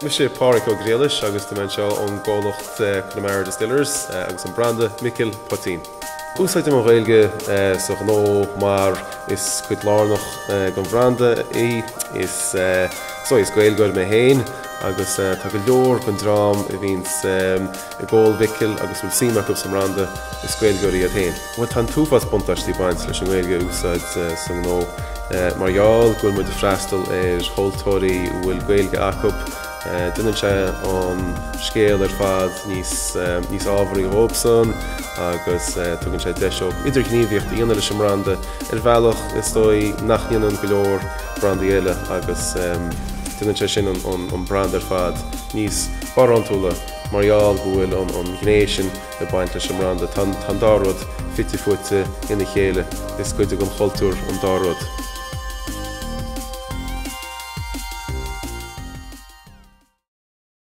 Mise Páraic Ó Griallais agus tá mé anseo ón gcomhlacht Connemara Distillers agus an branda Micil Poitín. Úsáidim an Ghaeilge sa ghnó mar is cuid lárnach den bhranda í. Is so is Gaeilgeoir mé féin agus tá go leor den dream a bhíonns ag ól Mhicil agus bhfuil suim acu sa mbranda, is Gaeilgeoirí iad féin. Bhuel tá an t-uafás buntáistí ag baint leis an nGaeilge a úsáid sa ngnó mar gheall go bhfuil muid ag freastal ar thomhaltóirí a bhfuil Gaeilge acu. Déanann sé an scéal ar fad níos níos ábharaí dhóibhsan agus tugann sé deis dóibh idirghníomhaíocht a dhéanamh leis an mbranda ar bhealach is dóigh nach ndéanann go leor brandaí eile agus déanann sé sin an branda ar fad níos barántúla mar gheall go bhfuil an ghné sin ag baint leis an mbranda. Tá an dá rud fite fuaite ina chéile, is cuid den chultúr an dá rud.